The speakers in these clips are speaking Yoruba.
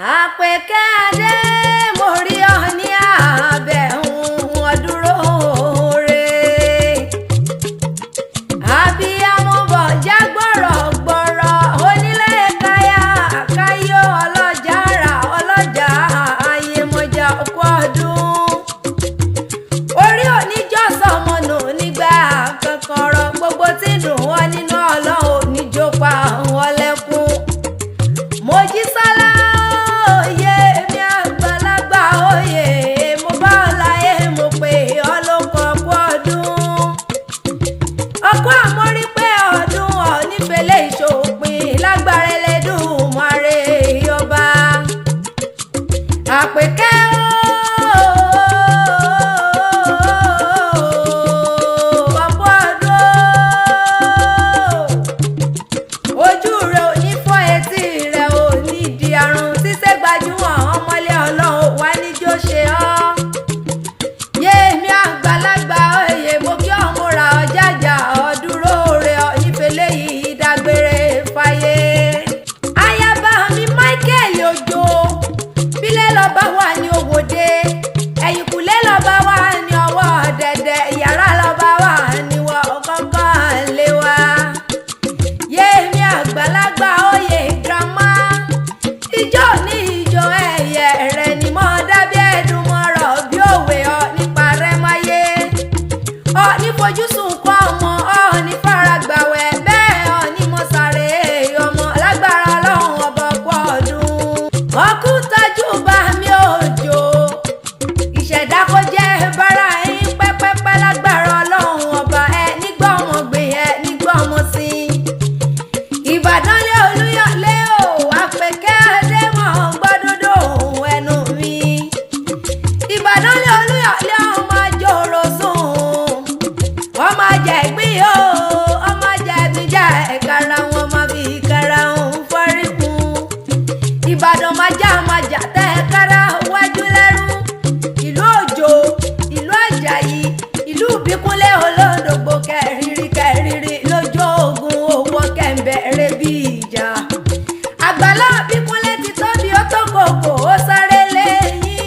Àpèkẹ́ Adé, mo rí ọ ní abẹ́ ọdúró re. Abiyamọ bọ̀já gbọ́rọ̀ gbọ́rọ̀, onílé káyà káyọ̀, ọlọ́jà rà ọlọ́jà, ayémọjà ọkọ ọdún. Orí oníjọ́ sọmọnù nígbà kankanrọ, gbogbo tí ń dùn wọ́n nínú, Ọlọ́run oníjó pa wọ́n lẹ́kún. Mojísọ́lá òye mi, àgbàlagbà òye, mo bá ọ láyé, mo pè ọ́ ló kọ ọkọ ọdún. Ọkọ àmọ́rí pé ọdún ọ̀ nífẹ̀lẹ́ ìṣòpin lágbára Ẹlẹ́dùmarè ọba. Àpèkẹ́ ooo, ọkọ ọdún, ojú rẹ ò ní fọ́, etí rẹ ò ní di àrùn ṣíṣe gbajúmọ̀ ọmọlé, Ọlọ́run wá níjó ṣe ọ́. Yéèmí àgbàlagbà oyè, mo kí ọmúra ọjàjà ọdúró rẹ ọ nífẹ̀lẹ́ yìí dágbére fáyé. Ayaba mi Michael Ojo, bílẹ̀ lọ́ba wà ní Òwòde, ẹ̀yìnkùlé lọ́ba wà ní ọwọ́ dẹ̀dẹ̀, yàrá lọ́ba wà ní wọ́ kọ́kọ́ lé wa. Yéèmí àgbàlagbà oyè, girama ìjọ ní ìjọ ẹ̀yẹ rẹ̀ ni mo dábí ẹ̀dùn mọ́rọ̀ bí òwe ọ nípa rẹ̀ máyé. Ọ ní fojúsùn kọ́ ọmọ, ọ ní faragbàwẹ̀ bẹ́ẹ̀, ọ ní mo sáré ọmọ lágbára Ọlọ́run ọba, ọkọ ọdún. Ọkú tọ́jú bá mi òjò ìṣẹ̀dá, kó jẹ́ bára yín pẹ́pẹ́pẹ́ lágbára Ọlọ́run ọba, ẹ nígbà ọmọ gbé, ẹ nígbà ọmọ sí i. Ìbàdàn lé Olúyọ̀lé o, Àpèkẹ́ Adé, mọ̀ gbọ́dọ̀dọ̀ òun ẹnu mi. Ìbàdàn lé Olúyọ̀lé, ọmọ àjòrò sùn, ọmọ àjẹgbín o, ọmọ àjẹgbín jẹ́ ẹ̀kára wọn máa fi kára òun fọ́rí kun. Ìbàdàn májá májá tẹ́ ẹ kára wájú lẹ́rú. Ìlú Òjò, ìlú Àjàyí, ìlú Ìbíkúnlé olódògbò, kẹrìírí kẹrìírí lójú ogun, owó kẹ̀ǹbẹ̀rẹ̀ bí ìjà. Àgbàlá Ìbíkúnlé ti tóbi, ó tó kòkò, ó sáré lẹ́yìn.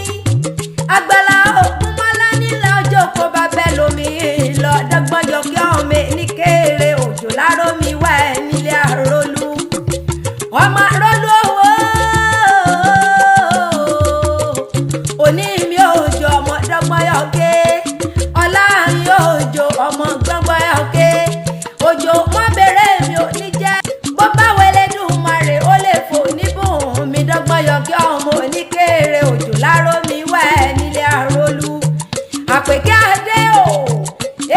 Àgbàlá Ògúnmọ́lá nílẹ̀ ọjọ́ kó bá bẹ́ lómi lọ dọ́gbọ́njọ kí ọmọ ní kéré òjò láró mi wá ẹ nílé àrólú. Ọmọ àrólú owó òní mi òjò, ọmọ dọ́gbọ́n yọ̀ké, ọlá mi òjò, ọmọ gbọ́ngbọ́n yọ̀ké, òjò mọ́ bèrè mi ò ní jẹ́ bó bá wẹlé dùn marè, ó lè fò níbùn mi dọ́gbọ́n yọ̀ké, ọmọ oníkéré òjò láró mi wá ẹ nílé àrólú. Àpèkẹ́ Adé o,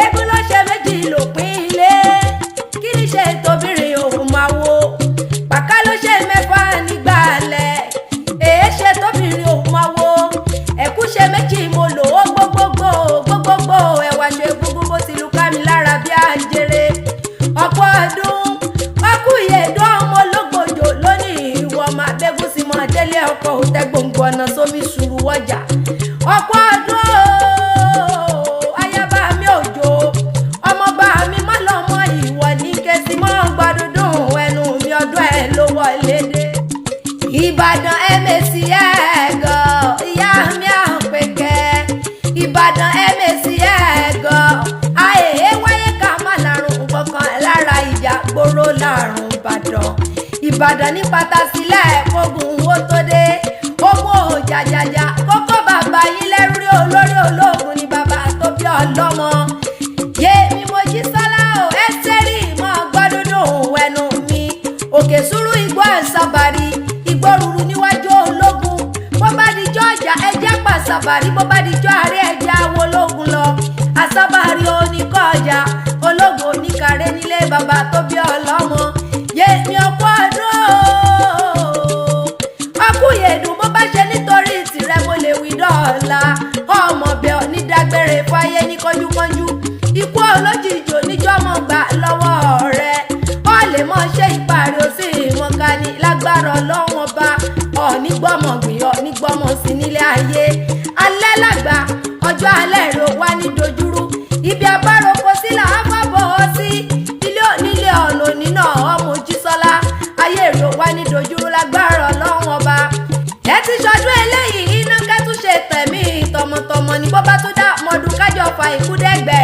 eégún ló ṣe méjì lòpin ilé, kí ni ṣe tóbìnrin òun máa wo pàká ló ṣe mẹ́fà nígbà alẹ́, èé ṣe tóbìnrin òun máa wo ẹ̀kú ṣe méjì, mo lò ó gbogbogbò gbogbogbò, ẹ̀wà ṣe gbogbo bó ti lu ká mi lára bí àjèrè. Ọ̀pọ̀ ọdún, ọkù ìyèdún, ọmọ ológbòjò lónìí, ìwọ máa bẹ́gùn sí mọ́ délé ọkọ̀ òtẹ́ gbòǹgbò ọ̀nà sómi sùúrù wọ́jà. Ọ̀pọ̀ ọdún ooo, ayaba mi òjò, ọmọọba mi má lọ́mọ, ìwọ ní kẹsì mọ́ gbọdúndùn ẹnu mi, ọdún ẹ ló wọlé dé. Ìbàdàn mec ẹ̀gọ́, ìyá mi Àpèkẹ́, Ìbàdàn mec ẹ̀gọ́, àìhé wáyé ká má lárùn kankan lára, ìjà gbòòrò lárùn Ìbàdàn. Ìbàdàn ní pátásílẹ̀ kógun owó tó dé, ogun ò jàjàjà kókó bàbá yín lẹ́rú rí, olórí ológun ni bàbá tó bí ọlọ́mọ. Yé mi Mojísọ́lá o, ẹ́sẹ̀rì mọ́ gbọ́dúndùn ẹnu mi. Òkè sùúrù igbó àṣàbàrí, igbó ruru níwájú ológun. Bó bá dijọ́ ọjà, ẹjẹ́ pàṣàbàrí, bó bá dijọ́ àárẹ̀, ẹjẹ́ awo ológun lọ. Àṣàbàrí oníkọ́ ọjà, ológun oníkàrẹ́ nílé bàbá tó bí ọlọ́mọ. Yé mi ọkọ ọdún ooo, ọkùyèdùn, bó bá ṣe nítorí tìrẹ mo lè wí dọ́ọ̀la, ọmọ bẹ̀ ọ́ ní dágbére fáyé ní kánjúkánjú, ikú olójijì oníjọ́mọ̀ gbà lọ́wọ́ rẹ̀, ọ lè mọ ṣe ìparí ó sì wọn ká ní lágbára Ọlọ́run ọba, ọ̀ní gbọ́mọ̀ gbìn, ọ̀ní gbọ́mọ̀ sí nílé ayé. Alẹ́ làgbà, ọjọ́ alẹ́ rò wá ní dojúrú, ibi abáròkọ sí là á fàbọ̀ ọ́ sí, ilé onílé ọ̀nà onínà, ọmọ Òjísọ́lá, ayé rò wá ní dojúrú lágbára Ọlọ́run ọba. Bó bá tún dá mọ́dún kájọ fa ìkúdẹ́gbẹ̀rẹ́.